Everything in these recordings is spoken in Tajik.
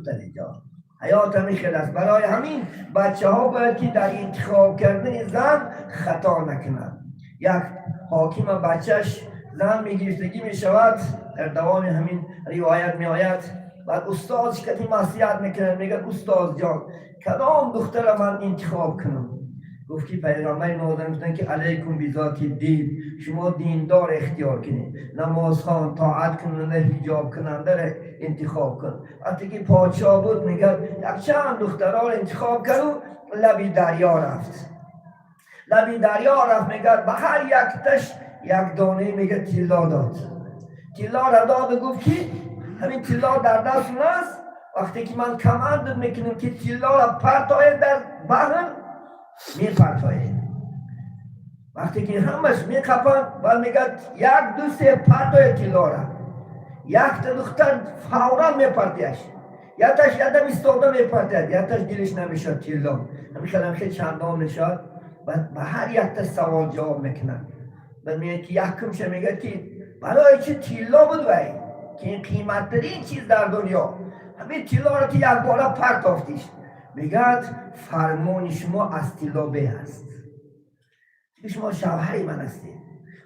Духтари ҷон, ҳаёт ҳамин хел аст. Барои ҳамин бачаҳо бояд ки дар интихоб кардани зан хато накунанд. Як ҳокима бачаш зан мегирифтагӣ мешавад. Дар давоми ҳамин ривоят меояд, баъд устод шикати маслиҳат мекунад, мегӯяд: «Устоз ҷон, кадом духтара ман интихоб кунам?» Гуфт ки пайғамбари нозанин гуфтанд ки алайкум бизоти дин, шумо диндор ихтиёр кунед, намозхон, тоат кунанда, ҳиҷоб кунандаро интихоб кун. Вақте ки подшоҳ буд, мегӯяд, якчанд духтароро интихоб карду лаби дарё рафт. Лаби дарё рафт, мегӯяд, ба ҳар якташ як донае, мегӯяд, тилло дод. Тиллоро доду гуфт ки ҳамин тилло дар дастун аст, вақте ки ман команда мекунам ки тиллоро партоед дар баҳр, мепартоед. Вақте ки ҳамаш меқапанд, баъд мегӯяд: «Як, ду, се, партоед тиллора». Якта духтар фавран мепартияш, якташ ядам истода мепартияд, якташ дилиш намешавад тилло. Ҳамин хел хел чандон мешавад. Баъд ба ҳар якта савол ҷавоб мекунад. Баъд мегӯяд ки якумша мегӯяд ки барои чи тилло буд вай, ки ин қиматтарин чиз дар дунё, ҳамин тиллоро ки якбора партофтиш? Мегӯяд: «Фармони шумо аз тилло беҳ аст. Шумо шавҳари ман ҳастед.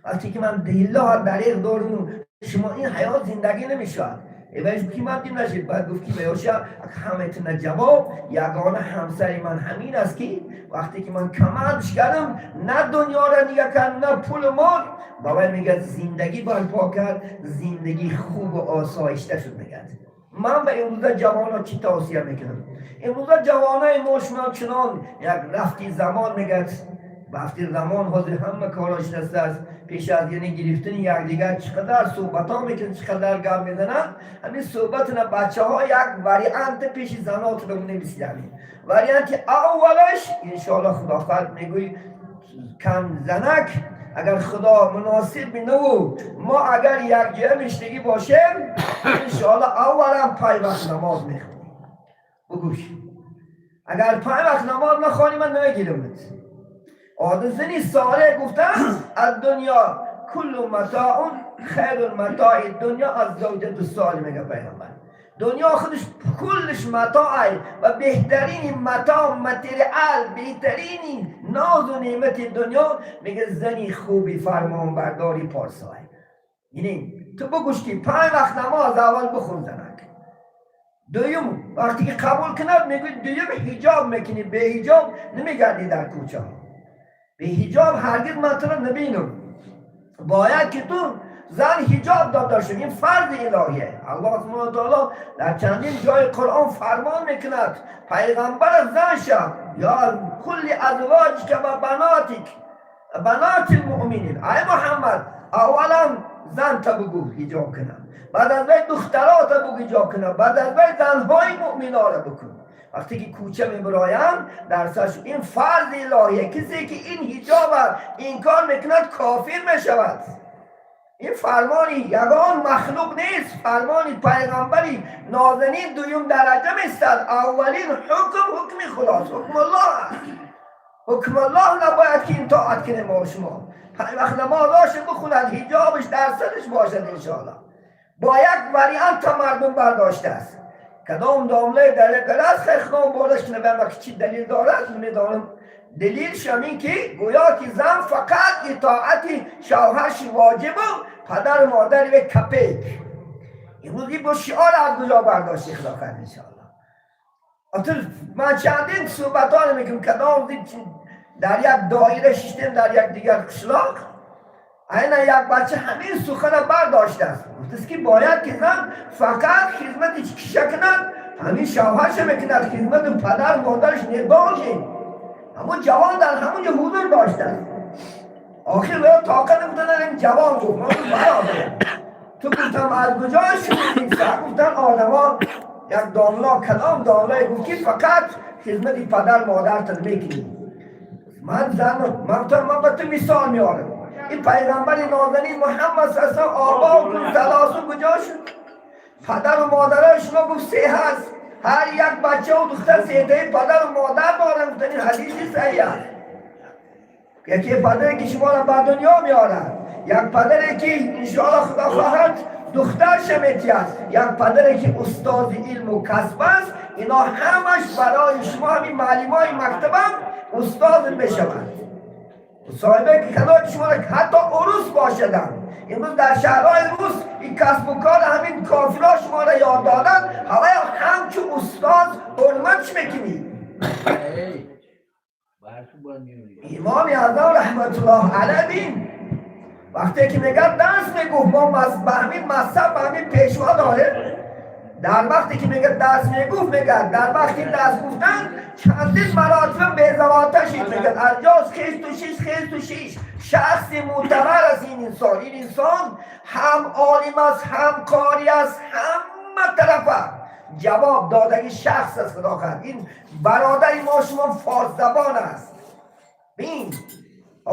Вақте ки ман тилло дариқ дорум, шумо ин ҳаёт зиндагӣ намешавад». Эваш ки ман дим нашид. Баъд гуфт ки беёша ҳаматона ҷавоб: ягона ҳамсари ман ҳамин аст ки вақте ки ман командаш кардам, на дунёро нига кард, на пулу мол, ба вай, мегӯяд, зиндагӣ барпо кард, зиндагӣ хубу осоишта шуд. Мегӯяд, ман ба имрӯза ҷавонро чӣ тавсия мекунам? Имрӯза ҷавонои мо шумо чунон як рафти замон, мегӯяд, рафти замон, ҳозир ҳама корҳо шидастааст. Пеш аз, яъне, гирифтани якдигар чӣ қадар суҳбатҳо мекунанд, чӣ қадар гап мезананд. Ҳамин суҳбатина бачаҳо як варианти пеши занотро нависидами. Варианти аввалаш, иншоалло, худо хоҳад, мегӯй кам занак, агар худо муносиб бинаву мо агар якҷоя миштагӣ бошем, иншоалло, аввалан 5 вақт намоз мехонем. Бугӯш, агар 5 вақт намоз нахонӣ, ман намегирамат. Одасини солеҳ гуфтанд: الدنيا كل متاع، خير متاع الدنيا الزوجة الصالحة. мега пайғамбар, дунё худаш куллиш матоай ва беҳтарини матоъ, материал, беҳтарини нозу неъмати дунё, мега, зани хуби фармонбардори порсоай. Яъне ту бугӯш ки 5 вақт намоз аввал бихун, занак. Дуюм, вақте ки қабул кунад, мегӯй, дуюм, ҳиҷоб мекунӣ. Беҳиҷоб намегардӣ дар кӯчаҳо. Беҳиҷоб ҳаргиз ман туро набинам. Бояд ки ту зан ҳиҷоб дода шуд. Ин фарзи илоҳие. Аллоҳ субҳану таоло дар чандин ҷои Қуръон фармон мекунад пайғамбара зан шав: ё قل لأزواجك وبناتك بنات المؤمنين. Ай Муҳаммад, аввалан зан та бугӯ ҳиҷоб кунад, баъд аз вай духтарота бугӯ ҳиҷоб кунад, баъд аз вай занҳои муъминора бикун. Вақте ки кӯча мебироянд, дар сарш ин фарзи илоҳие. Кисе ки ин ҳиҷоба инкор мекунад, кофир мешавад. Ин фармони ягон махлуқ нест, фармони пайғамбари нозанин дуюм дараҷа местад. Аввалин ҳукм ҳукми худост, ҳукмуллоҳ аст. Ҳукмуллоҳ набояд ки итоат кунем мо шумо. 5 вақт намозоша бихонад, ҳиҷобаш дар сараш бошад, иншоалло. Бо як варианта мардум бардоштааст. Кадом домлаи далел аст, худом бораш набама ки чӣ далел дорад, намедонам. Далелш ҳамин ки гӯё ки зан фақат итоати шавҳарш воҷибу падару модари ве копейка. Имрӯз ин бо шиор аз куҷо бардошти, худо кард, иншоалло. Ман чандин суҳбатҳо мекунам. Кадом дар як доира шиштем, дар як дигар қишлоқ, айна як бача ҳамин сухана бардоштааст. Гуфтааст ки бояд ки зан фақат хизмати киша кунад, ҳамин шавҳарша мекунад, хизмати падар модараш небошед. Ҳамун ҷавон дар ҳамун ҷо ҳузур доштааст. Охир ве тоқат гуфтан, ин ҷавон гуфт: «Ман бародар, ту гуфтам, аз куҷо шунидӣ?» Гуфтан одамо, як домло, кадом домлое гуфт ки фақат хизмати падар модартон мекунӣ. Ман зан, ман гуфтам, ман ба ту мисол меорам. Ин пайғамбари нозанин Муҳаммад саса آباؤكم ثلاثة куҷо шуд? Падару модарои шумо, гуфт, се ҳаст. Ҳар як бачаву духтар сетаи падару модар доранд. Гуфтан, ин ҳадиси саҳиҳ аст. Яке падаре ки шуморо ба дунё меорад, як падаре ки иншоалло, худо хоҳад, Духтарша метиҳад, як падаре ки устози илму касб аст. Ино ҳамаш барои шумо, ҳамин муаллимои мактабам устоз мешаванд. Соҳибе ки канори шумо, ҳатто урус бошаданд. Имрӯз дар шаҳрҳои рус ин касбу кор ҳамин кофирҳо шуморо ёд доданд. Ҳавая ҳамчун устоз ҳурматш мекунӣ. Имоми Аъзам раҳматуллоҳ алайҳ вақте ки мегӯяд, дарс мегуфт, мо ба ҳамин мазҳаб, ба ҳамин пешво дорем. Дар вақте ки мегӯяд, дарс мегуфт, мегӯяд, дар вақти дарс гуфтан чандин маротиба безавота шид. Мегӯяд, аз ҷоз хесту шиш, хесту шиш. Шахси мӯътабар аст ин инсон. Ин инсон ҳам олим аст, ҳам қорӣ аст, ҳама тарафа ҷавоб додагӣ шахс аст. Худо хоҳад, ин бародари мо шумо форсзабон аст. Бин,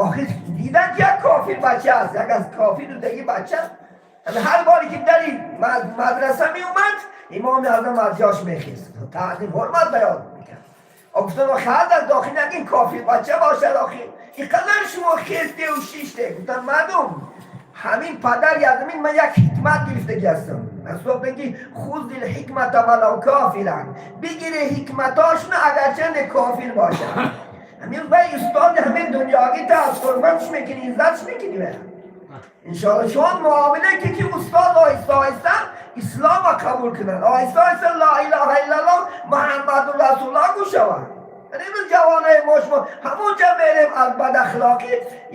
охир дидан як кофир бача аст, як аз кофиру деги бача. Ҳар боре ки дари мадраса меомад, Имоми Аъзам аз ҷош мехест, таъзим, ҳурмат ба ёд мекард. Гуфтан, охир аз дохил як ин кофир бача бошад, охир ин қадар шумо хестеву шиште. Гуфтан, мардум, ҳамин падари аз ҳамин ман як ҳикмат гирифтагӣ ҳастам. Аз ки خذ الحكمة ولو كافرا, бигире ҳикматошна, агарчанде кофир бошад. Ҳамин вай устоди ҳамин дунёгӣ та аз ҳурматш мекунӣ, иззатш мекунӣ. Иншоалло, шумо муомила ки устод оҳиста оҳиста ислома қабул кунанд, оҳиста оҳиста لا إله إلا الله محمد رسول الله гӯшаванд. Имрӯз ҷавонаи мо шумо ҳамонҷа мерем, аз бадахлоқӣ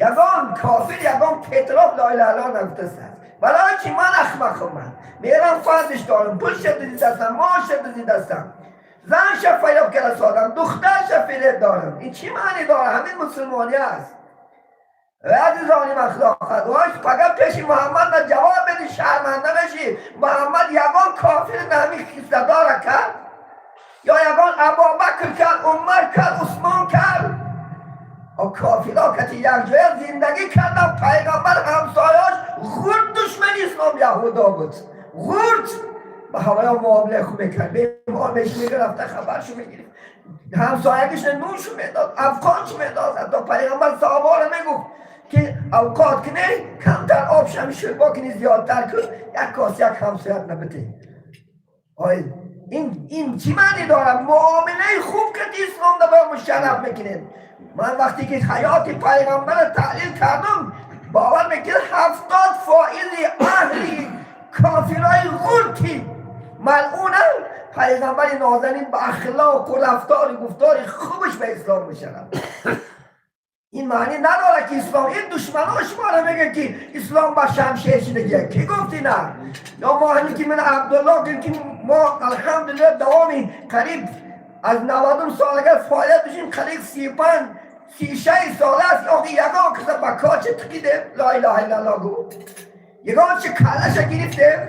ягон кофир, ягон Петров لا إله إلا الله нагуфтааст. Барои чи ман ахмақам? Ман мерам, фарзиш дорам, пулша дизидастам, моша дизидастам, занша фиреб карасодам, духтарша фиреб дорам. Ин чӣ маъни дорад? Ҳамин мусулмонӣ аст? Азизони ман, худо хоҳад, фақат пеши Муҳаммад на ҷавоб بدی, шарманда беши. Муҳаммад ягон кофир ҳамин хислатдора кард ё ягон Абубакр кард, Умар кард, Усмон кард? Кофирҳо кати якҷоя зиндагӣ кардам. Пайғамбар ҳамсояш ғурд душмани ислом яҳудо буд. Ғурд ба ҳавоя муомилаи хуб мекард. Бемор меши, рафта хабаршу мегирифт, ҳамсоягиш нуншу медод, афқоншу медод. Ҳатто пайғамбар саҳобаро мегуфт ки авқот кунӣ, камтар об шами шӯрбо кунӣ, зиёдтар кун, як кос як ҳамсоят набитӣ. Ой, ин чӣ маъни дорад? Муомилаи хуб карди, ислом да ба мушарраф мекунед. Ман вақте ки ҳаёти пайғамбарро таҳлил кардам, бовар мекунед, 70 фоизи аҳли кофирои ғурти малъунам пайғамбари нозанин ба ахлоқу рафтору гуфтори хубаш ба ислом мешавад. Ин маънӣ надорад, ки ислом ин душмано шуморо мегӯяд, ки ислом ба шамшер шидагия. Ки гуфти на? Ё мо ҳамин ки ман Абдулло гӯем, ки мо, алҳамдулилла, давоми қариб аз 90-ум сол агар фаъолият дошем, қариб 35, 36 сол аст. Охи, ягон каса ба коча тиқидем, لا إله إلا الله гу, ягон чи каллаша гирифтем?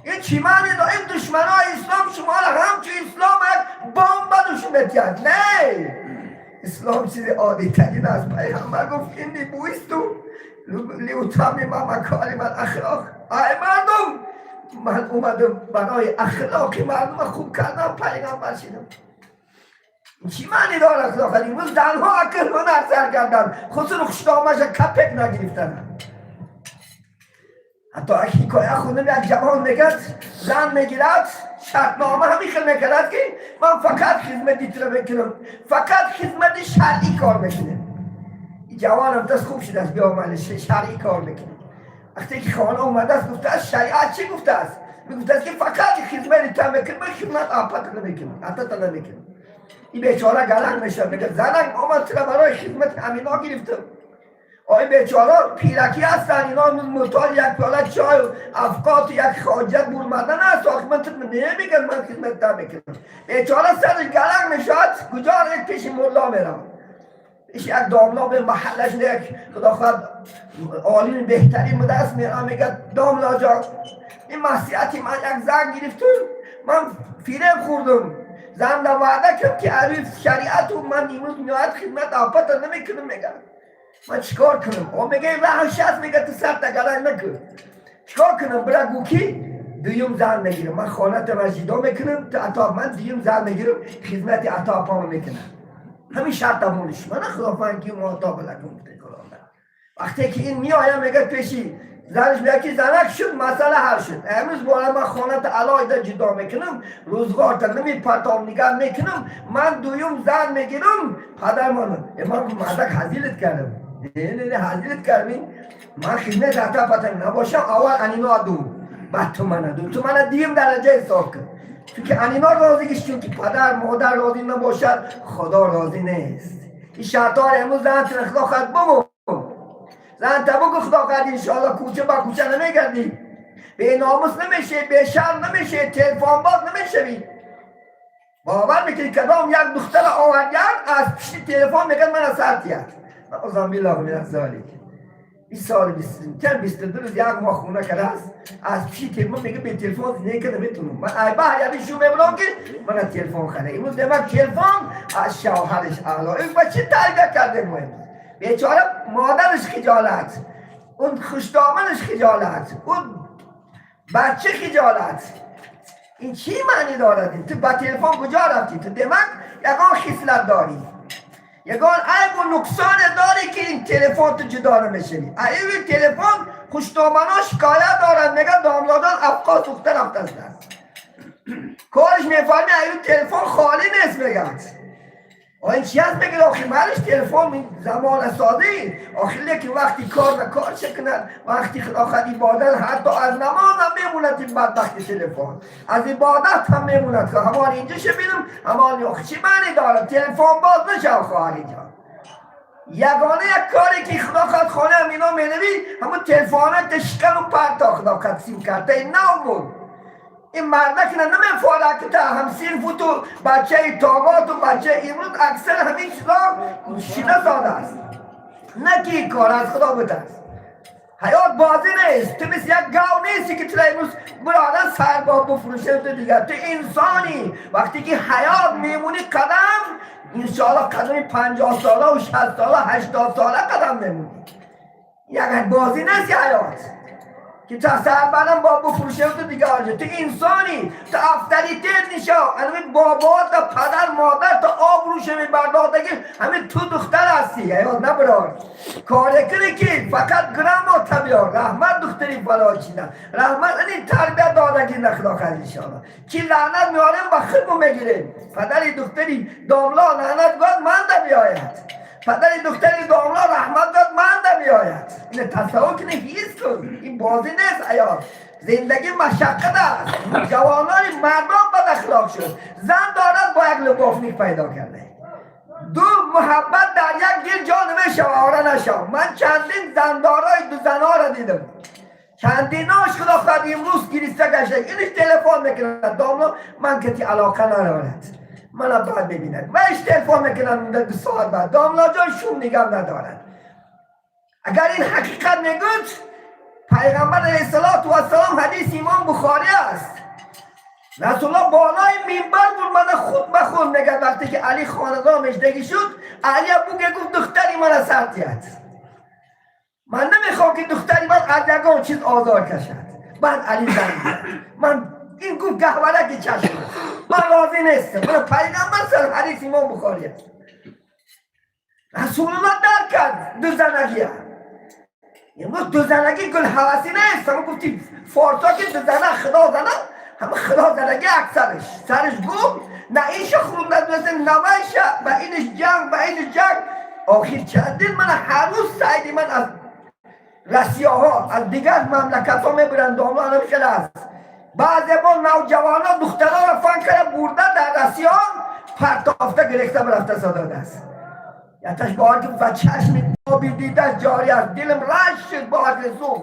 Ин чӣ маъне дорад? Ин душманои ислом шуморо ҳамчун ислом як бомба душман метиҳад. Не, ислом чизи оддитарин аст. Пайғамбар гуфт: إني بعثت لأتمم مكارم الأخلاق. Ай мардум, ман омадам барои ахлоқи мардума хуб кардан, пайғамбар шидам. Чӣ маъни дорад? Ахлоқ имрӯз занҳо акл ҳунар сар карданд, хусур хушдомаша капек нагирифтанд. Ҳатто як ҳикоя хондам, як ҷавон мегӯяд, зан мегирад, шартнома ҳамин хел мекард, ки ман фақат хизмати туро мекунам, фақат хизмати шаръӣ кор мекунем. Ҷавонам даст хуб шудааст, биомад, шаръӣ кор мекунем. Вақте ки хона омадааст, гуфтааст: «Шариат чӣ гуфтааст?» Мегуфтааст, ки фақат хизмати ту мекунам, ман хизмат апата намекунам, атата намекунам. Ин бечора галанг мешавад, мегӯяд: «Занак, омад, тура барои хизмати ҳамино гирифтам». Ой, бечора пиракӣ ҳастанд ино, муҳтоҷ як пиёла чою афқоту як хоҷат бурмадан аст. Охи, ман намегам, ман хизмат намекунам. Бечора сараш галанг мешавад. Куҷо? Як пеши мулло меравад, пеши як домло ба маҳаллаш, як, худо хоҳад, олими беҳтарин будааст. Меравад, мегӯяд: «Домлоҷон, ин маслиҳати ман, як зан гирифту ман фиреб хӯрдум. Зан да ваъда кард, ки ариф шариату ман имрӯз меояд, хизмат апата намекунам, мегӯяд. Ман чикор кунам?» О, мега, раҳш аст, мега, ту сарта галанг накун. Чикор кунам? Бира, гӯ ки дуюм зан мегирам, ман хонатам аз ҷидо мекунам, ту ато, ман дуюм зан мегирам, хизмати ато апама мекунам. Ҳамин шарта мониш мана. فانكحوا ما طاب لكم. Вақте ки ин меоям, мега, пеши Занаш мегӯяд, ки занак шуд, масъала ҳал шуд. Имрӯз бора ман хоната алоҳида ҷудо мекунам, рӯзгорта намепартом, нигаҳ мекунам, ман дуюм зан мегирам. Падармон, ман мардак ҳазилат кардам. Не, не, ҳазилат кардам. Ман хидмат ата патам набошам, аввал анино ду, баъд ту мана ду, ту мана дуюм дараҷа ҳисоб кун, чунки анино розигиш, чунки падар модар розӣ набошад, Худо розӣ нест. Ин шартҳоро имрӯз зан худо хоҳад бумон. Зан та бугу, худо хоҳад, иншоалло, кӯча ба кӯча намегардӣ, беномус намешавӣ, бешарм намешавӣ, телефонбоз намешавӣ. Бовар мекунӣ, кадом як духтара овардян, аз пишти телефон мегӯяд, мана сартият. نعوذ بالله من ذلك. 20 сол, чанд, 22 рӯз, як моҳ хона кардааст, аз пишти телефон мега, бе телефон зиндагӣ карда метавонам. Ман ай баҳр яби шу мебурам, ки мана телефон харе. Имрӯз демак телефон аз шавҳараш аъло. Ба чӣ тарбия кардем мо имрӯз? Бечора модараш хиҷолат, он хушдоманаш хиҷолат, он бача хиҷолат. Ин чӣ маънӣ дорад? Ту ба телефон куҷо рафтӣ? Ту демак ягон хислат дорӣ, ягон айбу нуқсоне дорӣ, ки ин телефон ту ҷудо намешавӣ. Айби телефон хушдомано шикоят доранд, мегӯяд, домлодон афқо сӯхта рафтааст, корش мефаҳми, айби телефон холӣ нест, мегӯяд. این چی هست؟ میگه آخی مرش تلفن زمان سازی آخی، لیکن وقتی کار و کار چه کند؟ وقتی آخر عبادت، حتی از نماز هم میموند. این بدبخت تلفن از عبادت هم میموند که همان اینجا بینم همان. آخی چی معنی داره؟ تلفن باز نشه. خواهر اینجا یگانه یک کاری که خدا خواهد خانه هم اینا میروی، همون تلفن تشکن و پرتا، خدا خواهد سیم کرده نو. این مردک نه نمیفهمد که تا همسیر تو بچه تاقات و بچه. امروز اکثر همین چیزا شیده ساده است، نه که کار از خدا بترس. حیات بازی نیست. تو مثل یک گاو نیستی که تو امروز برادر سر با بفروشه تو دیگر. تو انسانی. وقتی که حیات میمونی، قدم انشاءالله قدم 50 ساله و 60 ساله، 80 ساله قدم میمونی. یک بازی نیست حیات که تا سر بعدم با بفروشه تو دیگه آنجا. تو انسانی، تو авторитет نشا. همین بابا تا پدر مادر تا آب روشه میبردادگی همین. تو دختر هستی، یاد نبرار کار کنی که فقط گرام بیار. رحمت دختری فلا چیدن، رحمت این تربیت دادگی نخدا خیلی انشاءالله کی لعنت میاریم با خودمون میگیریم. پدری دختری داملا لعنت گفت، من ده بیاید. پدری دختری داملا رحمت داد، من ده بیاید. این تصور کنی، هیچ کن. این بازی نیست ایار، زندگی مشقت است. جوانان مردان بد اخلاق شد. زن دارد، با یک любовник پیدا کرده. دو محبت در یک دل جا نمیشه. آره نشا. من چندین زندارای دو زنها را دیدم، چندیناش خدا خواهد امروز گریسته گشته. اینش تلفن میکنه، داملا من کتی علاقه ندارد، من بعد ببیند. و ایش تلفن میکنن 2 ساعت بعد، داملا جان شوم نگم ندارد. اگر این حقیقت میگوید، پیغمبر علیه السلام، حدیث امام بخاری است، رسول الله بالای منبر بود، من خود به خود میگه، وقتی که علی خاندان مجدگی شد، علی بوگه گفت دختری من سرتیت، من نمیخوام که دختری من از یگان چیز آزار کشد. بعد علی زنگ من این گفت گهورک چشم، من راضی نیستم. من پیغمبر سر، حدیث امام بخاری است، رسول الله در کرد دو زنگیه. امروز دو زنگی گل حواسی نیست. همه گفتی فارسا که دو زنه خدا زنه، همه خدا زنگی اکثرش سرش گفت نه ایش خونده مثل نویشه و اینش جنگ و اینش جنگ. آخر چندین من هر روز سعیدی من از رسیه ها، از دیگر مملکت ها میبرند. داملا خیلی است. بعضی با نوجوان ها دخترها را فن کرده برده در رسیه ها پرتافته گرفته برفته ساداده است. یتش بار که و چشم آبی دیده جاری است، دلم رش شد با سوخت.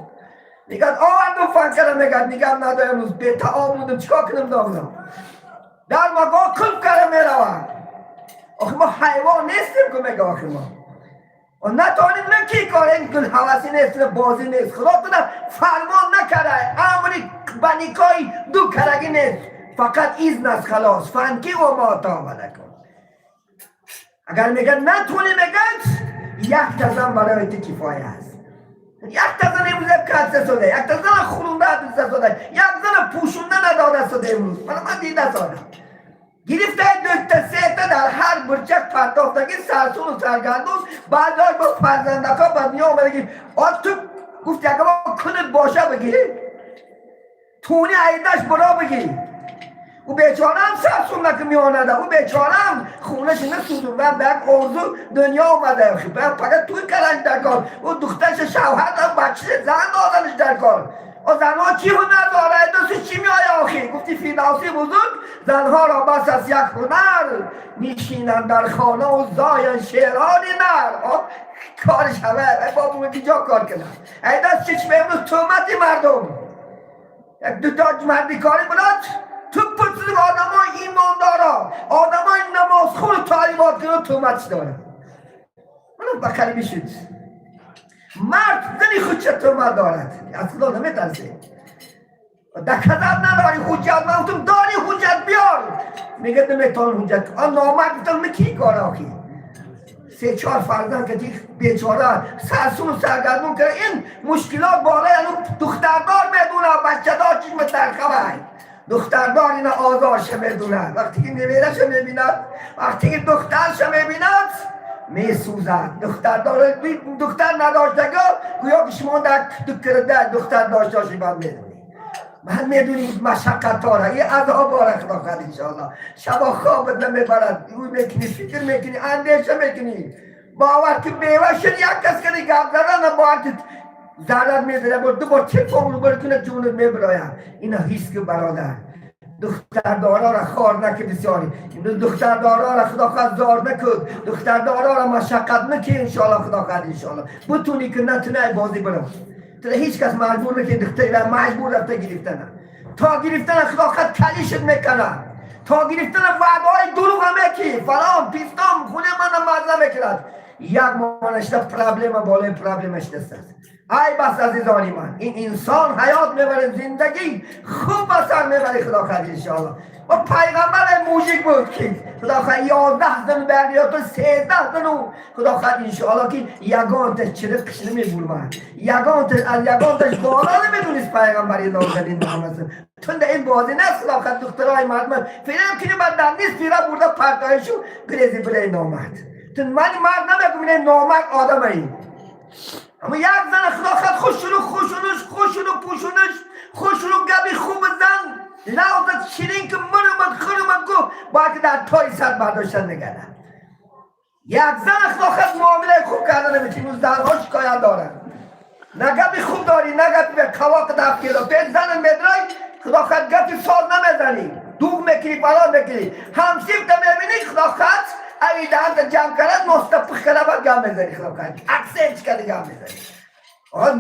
میگد آوردم فن کردم، میگد میگم ندارم، امروز به تعام بودم، چیکار کنم داملا؟ در مگاه کلف کرده میروم. آخه ما حیوان نیستیم که میگه آخه ما و نتانیم نکی کار. این گل حواسی نیست، بازی نیست. خدا تو فرمان نکرده، امری به نکای دو کرگی نیست، فقط اذن است، خلاص. فانکحوا ما طاب لکم. اگر میگن نتونی، میگن یک تا زن برای تو کفایه است. یک تا زن امروز کسته شده، یک تا زن خورونده شده، یک زن پوشونده نداده شده. امروز من دیده ساده گرفته دو تا سه تا در هر برچک پرتافتگی، سرسون و سرگردون. بعد با فرزندکا بعد می آمدگی. آ تو Гуфт, ягон кунат боша, бигӣ, туни айдаш буро, бигӣ. Ӯ бечораам сарсумаки меонада, ӯ бечораам хонаш насӯзун ва ба як орзу дунё омада. Фақат туй карданш дар кор, ӯ духтарша шавҳар, бачаша зан доданаш дар кор. О, занҳо чӣ ҳунар дорад? Дӯсти чӣ меоя охи? Гуфти Фирдавсии бузург: занҳоро бас аст як ҳунар, нишинанд дар хонаву зоянд шерони нар. Кориш ҳава, бобо, биҷо кор кунад. Ай даст чишма, имрӯз туҳмати мардум, як дуто мардикорӣ бурад, ту пурсид, одамои имондоро, одамои намозхону таълимот кунад, туҳматш дорад. Мана ба қарибӣ шуд, мард зани худша туҳмат дорад. Аз Худо наметарсе, доказать надори, ҳуҷҷат. Ман гуфтам, дори ҳуҷҷат, биёр. Мегӯяд, наметавон ҳуҷҷат. Он номард, гуфтам, ки кор охи, се чор фарзанд ки бечора сарсун саргардон кард. Ин мушкилот болои ану духтардор медунад, бачадор чишма тархавай. Духтардор ина озорша медунад. Вақте ки невераша мебинад, вақте ки духтарша мебинад, месӯзад. Духтардор, духтар надоштаго, гӯё ки шумо дар дуккарда духтар дошта бошед, ман медонӣ, ман медонӣ машаққатҳора, и азобора. Худо хоҳад, иншоалло, шабо хобат намебарад, ӯ мекунӣ, фикр мекунӣ, андеша мекунӣ. Бовар ки бева шуд, як кас кади гап задан, бовар ки зарар медара, бо ду бор телефон рӯбарӯ кунад, ҷунат мебирояд. Ина ҳис ки, бародар, духтардорора хор наки. Бисёри имрӯз духтардорора худо хоҳад зор накуд, духтардорора машаққат наки, иншоалло. Худо хоҳад, иншоалло, бутуни ки натуни, бозӣ биро. Тура ҳеҷ кас маҷбур наки. Духтари маҷбур рафта гирифтана, то гирифтана, худо хоҳад, калишат мекунад, то гирифтана ваъдаҳои дурӯға меки, фалон пистон, хуне мана маза мекунад. Як моҳ нашида, проблема болои проблема шидастааст. Ай бас, азизони ман, ин инсон ҳаёт мебарад, зиндагӣ хуб ба сар мебарад, худо хоҳад, иншоалло. Ва пайғамбар мужик буд, ки худо хоҳад, 11 зан бардиёту 13 зану, худо хоҳад, иншоалло, ки ягонташ чириқиш намебурмад, ягонташ аз ягонташ боло намедонист пайғамбари нозанин Муҳаммад. Тунда ин бозӣ нест, худо хоҳад. Духтарои мардум фирем кини, ба дар нист фира бурда партоишу гирези билей номард. Тун мани мард намегум, ине номард одамаи. Аммо як зана, худо хоҳад, хушрӯ, хушунуш, хушрӯ, пӯшунуш, хушрӯ, габи хуб, зан лавзат ширин, ки мурумад, хурумад, гу бояд ки дар тои сар бардоштан мегардад. Як зан, худо хоҳад, муомилаи хуб карда наметавонӣ. Занҳо шикоят доранд: на гапи хуб дорӣ, на гапи қавоқ даф киро пеш зана медрой, худо хоҳад, гапи соз намезанӣ, дуғ мекунӣ, фалон мекунӣ. Ҳамсифта мебинӣ, худо хоҳад, ави даҳанта ҷамъ карад, носта пих кара, баъд гап мезанӣ, худо хоҳад, аксенч карда гап мезанӣ.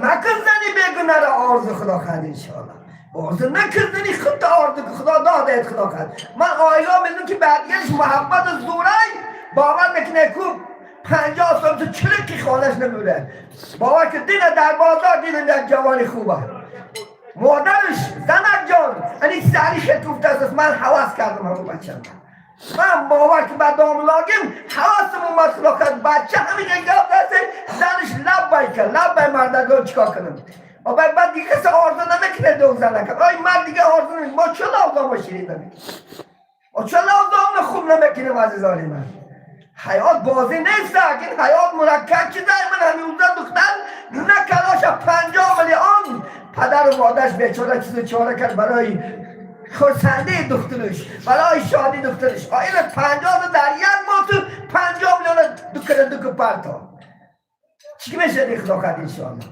Накун зани бегунаро орзу, худо хоҳад, иншоалло, орзу накун зани худта, орзу ки худо додает, худо хоҳад. Ман оила медонам, ки баъдигарш муҳаббату зӯрай, бовар мекунед, ку 50 сол ту чилики хонаш набуда. Бовар ки дина дар бозор дидам як ҷавони хуба, модараш занак ҷон ани сари хел гуфтааст. Ман ҳавас кардам ҳамон бачам. Ман бовар ки ба домлогим ҳавасам омад, худо кард. Бача ҳамин гап даст, занаш лаббай кард, лаббай. Мардагон, чикор кунам? Баъд дига касе орзу намекунад ду занака. Ой, мард дига орзу. Мо чо лавзомо ширин намекунем? Мо чо лавзомно хуб намекунем? Азизони ман, ҳаёт бозӣ нест, ин ҳаёт мураккаб чизай. Ман ҳамин духтар накалоша 50 миллион, падару модараш бечора чизу чора кард барои хурсандии духтараш, барои шодии духтараш. Оила 50 дар як моҳ ту 50 миллиона дукара дуку парто, чӣ мешади, худо кард, иншоалло?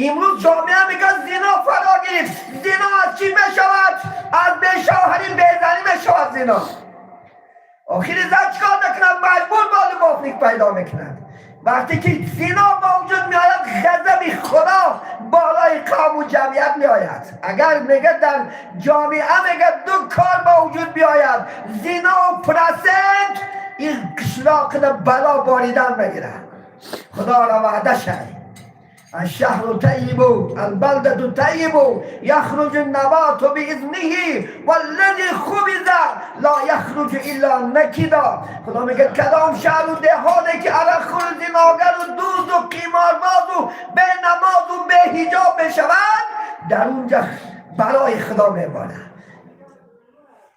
Имрӯз ҷомеа мегӯяд, зино фаро гирифт. Зино аз чӣ мешавад? Аз бешавҳарӣ, безанӣ мешавад зино. Охири зан чикор мекунад? Маҷбур бо любовник пайдо мекунад. Вақте ки зино ба вуҷуд меояд, ғазаби Худо болои қавму ҷамъият меояд. Агар мега дар ҷомеа, мега, ду кор ба вуҷуд биёяд, зино процент, ин қишлоқина бало боридан мегирад. Худоро ваъда шай: الشهر طيب، البلدة طيب، يخرج النبات بإذنه، والذي خبث لا يخرج إلا نكدا. خدا میگه کدام شهر و دهانه که عرقخور و زناگر و دزد و قیمارباز و به نماز و به حجاب بشود، در اونجا برای خدا میبارد.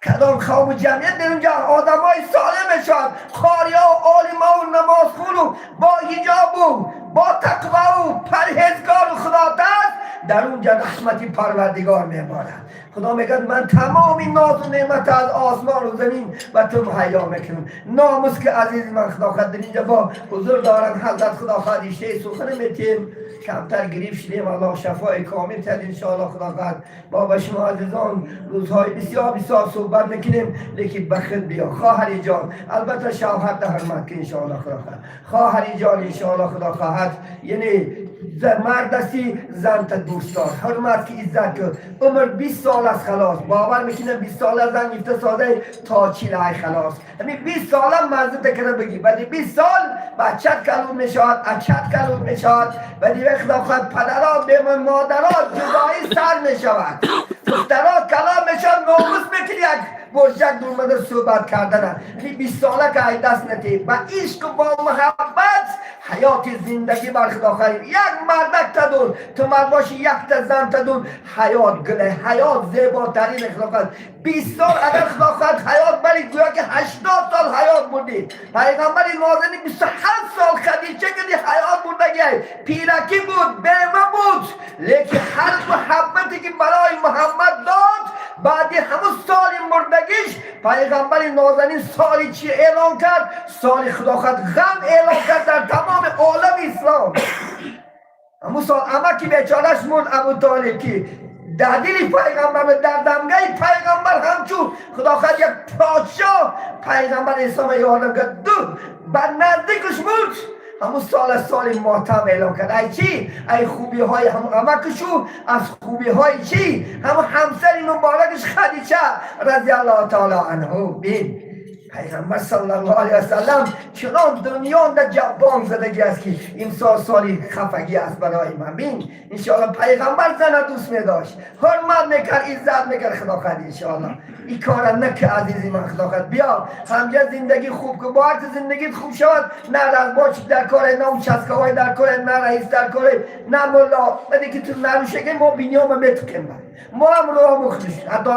کدام قوم جمعیت در اونجا آدم های سالم شد، قاریا و عالما و نمازخون و با حجاب و Бо тақвову парҳезгору худотарс, дар унҷа раҳмати Парвардигор меборад. Худо мегӯяд: «Ман тамоми нозу неъмат аз осмону замин ба ту муҳайё мекунам». Номус ки, азизи ман, худо хоҳад, дар инҷа бо ҳузур доранд ҳазрат, худо хоҳад, иштаи сухане метиҳем. Камтар грипп шудем, Аллоҳ шафои комил тад, иншоалло. Худо хоҳад, мо ба шумо азизон рӯзҳои бисёр бисёр суҳбат мекунем, лекин ба худ биё, хоҳари ҷон. Албатта, шавҳар да ҳурмат ки, иншоалло. Худо хоҳад, хоҳари ҷон, иншоалло, худо хоҳад, яъне мард ҳасти, занта дӯст дор, ҳурмат ки, иззат ки. Умр 20 сол аст, халос. Бовар мекунам, 20 сола зан гифта сода то 40 ай, халос. Ҳамин 20 сола маззата кара бигӣ. Баъди 20 сол бачат калон мешавад, ачат калон мешавад. Баъди вай, худо хоҳад, падарот бемон, модарот ҷудоӣ сар мешавад, духтарот калон мешавад, номус мекунӣ як бурҷак дурмада суҳбат кардана. Ҳамин 20 сола ки ай даст натӣ, ба ишқу бо муҳаббат ҳаёти зиндагӣ бар, худо хайр, як мардак тадун, ту мард бошӣ, якта зан тадун, ҳаёт гуле, ҳаёт зеботарин. Худо хоҳад, 20 сол агар, худо хоҳад, ҳаёт бари, гӯё ки 80 сол ҳаёт бурдӣ. Пайғамбари нозанин 27 сол Хадича кади ҳаёт бурдагиай. Пиракӣ буд, бема буд, лекин ҳар муҳаббате ки барои Муҳаммад дод, баъди ҳамун соли мурдагиш пайғамбари нозанин соли чӣ эълон кард? Соли, худо хоҳад, ғам эълон кард дар тамоми олами ислом. Ҳамун сол амаки бечораш мурд, Абутолиб, ки дар дили пайғамбар, дар дамгаи пайғамбар ҳамчун, худо хоҳад, як подшоҳ пайғамбар ислома ёрдам кард, ду ба наздикаш мурд. Ҳамун сола соли мотам эълон кард. Ай чӣ? Ай хубиҳои ҳамун амакашу, аз хубиҳои чӣ? Ҳамун ҳамсари муборакаш Хадича разиаллоҳу таоло анҳу. Бин, пайғамбар саллаллоҳу алайҳи васаллам чунон дунёнда ҷаббон задагӣ аст, ки имсол соли хафагӣ аст барои ман. Бин, иншоалло, пайғамбар зана дӯст медошт, ҳурмат мекард, иззат мекард. Худо хоҳад, иншоалло, ин кора наки, азизи ман. Худо хоҳад, биё ҳамҷа зиндагӣ хуб кун. Бо ҳарчи зиндагит хуб шавад, на разбойчик дар коре, на участковой дар коре, на раис дар коре, на мулло. Баде ки ту нарушеге, мо биниёма метуқем, мо ҳам роҳ мухлис. Ҳатто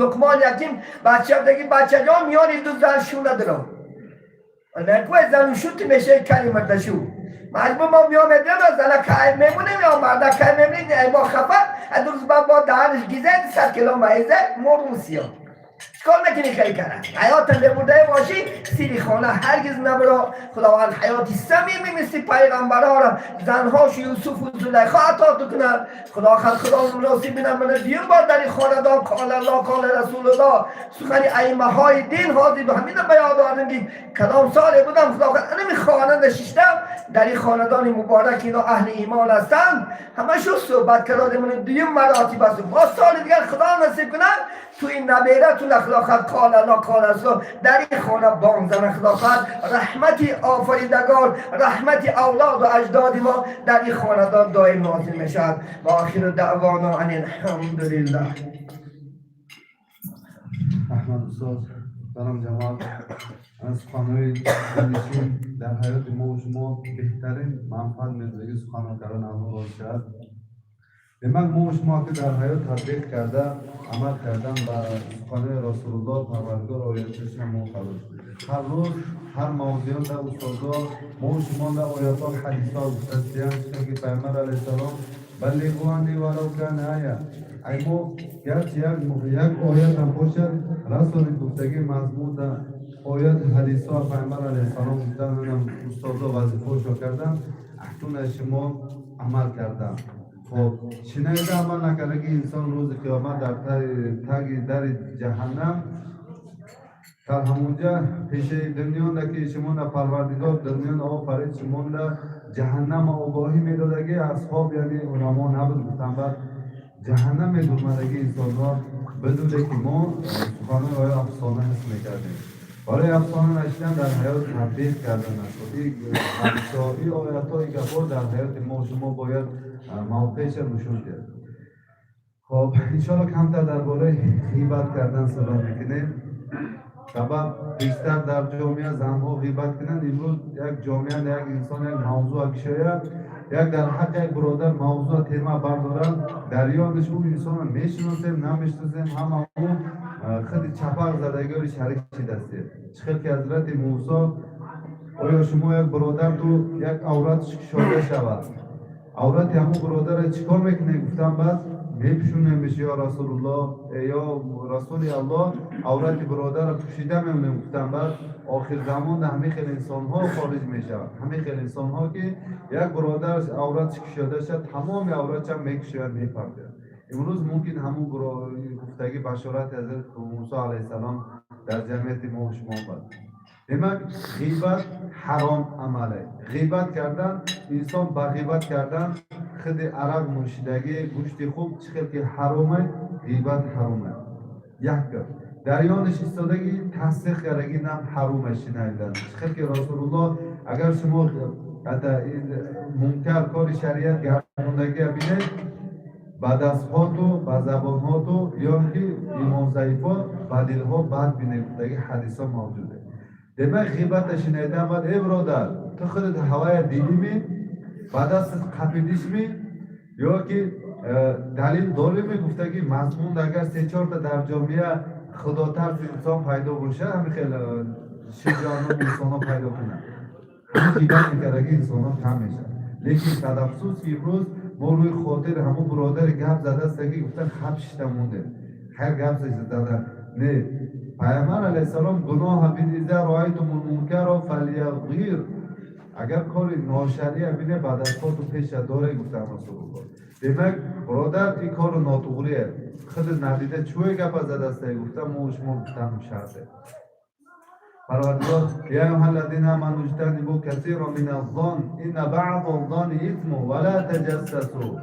Луқмон яким бача даги: «Бачаҷон, миёни ду зан шу надорам». Накӯ зану шути мешаи кали мардашу маҷбур. Мо миён медиҳам, зана кай мемонем ё марда кай мемонем, ай мо хафа. Ду рӯз баъд бо даҳанаш гизед, 100 кило маиза мо русиё. Чикор мекунӣ? Хеле кара ҳаётам бебурдае бошӣ, сири хона ҳаргиз набуро. Худованд ҳаёти самими мисли пайғамбарора, занҳошу Юсуфу Зулайхо ато кунад. Худо хад, худо муносиб бинад, мана дуюм бор дар ин хонадон қола Аллоҳ, қола Расулуллоҳ, сухани аимаҳои дин ҳозир ҳамина ба ёд овардем, ки кадом соле будам, худо хад, анами хона нишиштам дар ин хонадони муборак. Ино аҳли имон ҳастанд, ҳамашу суҳбат кардем. Дуюм маротиб аст. Боз соли дигар, худо насиб кунад, ту ин набератун, худо хад, қола Аллоҳ, қола Расул, дар ин хона бонг зана. Худо хад, раҳмати офаридагор, раҳмати авлоду аҷдоди мо дар ин хонадон доим нозил мешавад. Ва охиру даъвона ан алҳамдулиллаҳ. Раҳмат, устоз. Салом, ҷамоат. Аз суханҳои донишин дар ҳаёти мо шумо беҳтарин манфаат медодагӣ суханҳо кардан, Аллоҳ розӣ шавад. Демак, мо шумо ки дар ҳаёт татбиқ карда, амал кардан ба суханҳои Расулуллоҳ, Парвардигор ояташона мо қабул. Ҳар рӯз ҳар мавзӯъ дар устозо мо шумо дар оятҳо, ҳадисҳо гуфтастиян, ки Пайғамбар алайҳиссалом баллиғу анни валав кана ая. Ай мо гарчи як оят ҳам бошад, расонид гуфтагӣ мазмун дар оят, ҳадисҳо Пайғамбар алайҳиссалом гуфтан, устозо вазифаошо кардан, акнун аз шумо амал кардан. Хоб, шинайда амал накардаги инсон рӯзи қиёмат дар таги дари ҷаҳаннам, дар ҳамонҷа пешаи дунёнда ки шумонда Парвардигор дунёнда офарид, шумонда ҷаҳаннама огоҳӣ медодаги асҳоб, яъне уламо набуд, гуфтан, баъд ҷаҳаннам медурмадаги инсонҳо бидуне ки мо суханои оё афсона ҳис мекардем. Барои афсона нашидан дар ҳаёт татбиқ кардан аст. Ҳадисҳо, и оятҳо, и гапҳо дар ҳаёти мо шумо бояд мавқеъша нушон диҳад. Хоб, иншоалло, камтар дар бораи ғибат кардан суҳбат мекунем. Сабаб бештар дар ҷомеа занҳо ғибат кунанд. Имрӯз як ҷомеа, як инсон як мавзӯъ кишояд, як дар ҳаққи як бародар мавзӯъ тема бардорад, дар ёдаш ӯ инсонро мешиносем, намешиносем, ҳама ӯ худи чапақ задагиёри шарик шидастем. Чӣ хел ки ҳазрати Мусо Оё шумо як бародар ту як авратш кушода шавад, аврати ҳамон бародарро чӣ кор мекунед? Гуфтам, баъд мепӯшонемш, ё Расулуллоҳ, ё Расули Аллоҳ, аврати бародарро пӯшида мемонем. Гуфтам, баъд охир замон ҳамин хел инсонҳо хориҷ мешавад, ҳамин хел инсонҳо, ки як бародараш авратш кушода шавад, тамоми авратшам мекушояд, мепардояд. Имрӯз мумкин ҳамун гуфтагӣ башорати ҳазрат Мусо алайҳиссалом дар ҷамъияти мо шумо омад. Демак, ғибат ҳаром амале. Ғибат кардан, инсон ба ғибат кардан худи арақ нӯшидагӣ, гӯшти хуб чӣ хел ки ҳароме, ғибат ҳароме. Як гап дар ёнаш истодагӣ, тасдиқ кардагӣ нам ҳароме. Шинавидан чӣ хел ки Расулуллоҳ, агар шумо мункар кори шариат гардондагия бинед, ба дастҳоту, ба забонҳоту ё ки имонзаифо ба дилҳо бад бинед, гуфтаги ҳадисҳо мавҷуде. Демак, ғибата шинайдан баъд, э биродар, ту худат ҳавая дидимӣ, ба дастат қапидишмӣ ё ки далил дорими? Гуфтаги мазмун агар се чорта дар ҷомеа худотарс инсон пайдо бошад, ҳамин хел шиҷоъном инсонҳо пайдо кунанд, ҳамин ғибат мекардаги инсонҳо кам мешавад. Лекин садафсӯз ки имрӯз мо рӯи хотири ҳамон бародари гап задастаги гуфта хаб шишта мондем. Хайр, гап зада не, Пайғамбар алайҳиссалом гуноҳа бин: إذا رأيتم المنكر فليغير. Агар кори ношария бине, ба дастҳоту пеша доре, гуфтам Расулулло. Демак, бародар, ин кору нотуғрие, худ надида чӯе гапа задастае, гуфта мо шумо гуфтам шарте. Парвардигор: يا أيها الذين آمنوا اجتنبوا كثيرا من الظن إن بعض الظن إثم ولا تجسسوا.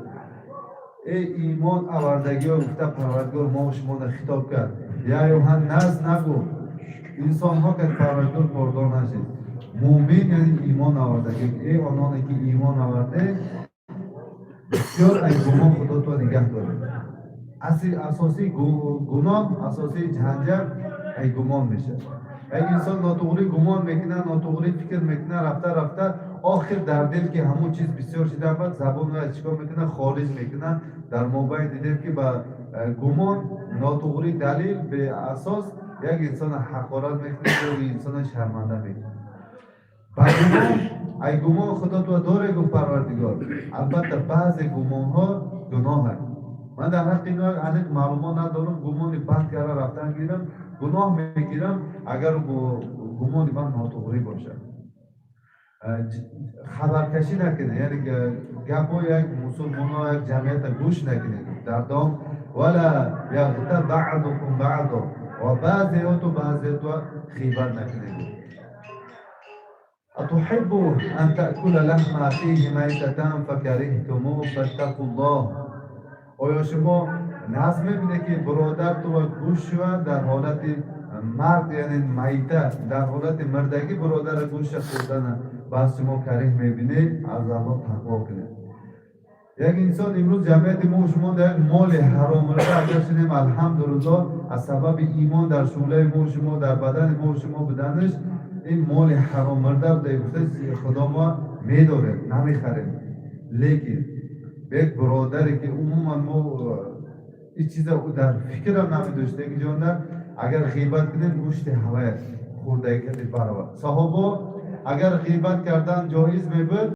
Эй имон авардагиҳо, гуфта Парвардигор мо шуморо хитоб кард. يا أيها الناس нагу, инсонҳо ка Парвардигор кордор нашид. Муъмин, яъне имон авардагӣ, эй ононе ки имон аварде, бисёр аз гумон худотро нигаҳ доред. Асли асосии гуноҳ, асосии ҷанҷал ай гумон мешавад. Як инсон нотуғрӣ гумон мекунад, нотуғрӣ фикр мекунад, рафта рафта охир дар дил ки ҳамун чиз бисёр шида, баъд забонро чикор мекунад? Хориҷ мекунад. Дар мобайн дидем, ки ба гумон, нотуғрӣ, далил беасос як инсона ҳақорат мекунад ё инсона шарманда мекунад. Ба гумон, ай гумон худотро доре, гуфт Парвардигор. Албатта, баъзе гумонҳо гуноҳанд. Ман дар ҳаққи ино аниқ маълумот надорам. Гумони бад карда рафтан гирам, гуноҳ мегирам, агар гумони ман нотуғрӣ бошад. Хабаркашӣ накунед, яъне гапҳои як мусулмоно, як ҷамъията гӯш накунед. Дар дом: ولا يغتب بعضكم بعضا. Ва баъзеоту баъзеото ғибат накунед. أتحب أن تأكل لحم أخيه ميتة فكرهتموه فاتقوا الله. Оё шумо нағз мебинед, ки бародарто гӯшт шавад дар ҳолати марг, яъне майта, дар ҳолати мирдагӣ бародара гӯшта хӯрдана баъз шумо кариҳ мебинед? Аз Аллоҳ тақво кунед. Як инсон имрӯз ҷамъияти мо шумо дар як моли ҳаромрада агар шунем, алҳамдулиллоҳ, аз сабаби имон дар шӯълаи мо шумо, дар бадани мо шумо буданаш, ин моли ҳароммирда буда, гуфта Худо мо медорем, намехарем. Лекин як бародаре ки умуман мо ин чиза дар фикрам намедоштаги ҷондар, агар ғибат кунем, гӯшти ҳавая хӯрдаги кади баробар. Саҳобо агар ғибат кардан ҷоиз мебуд.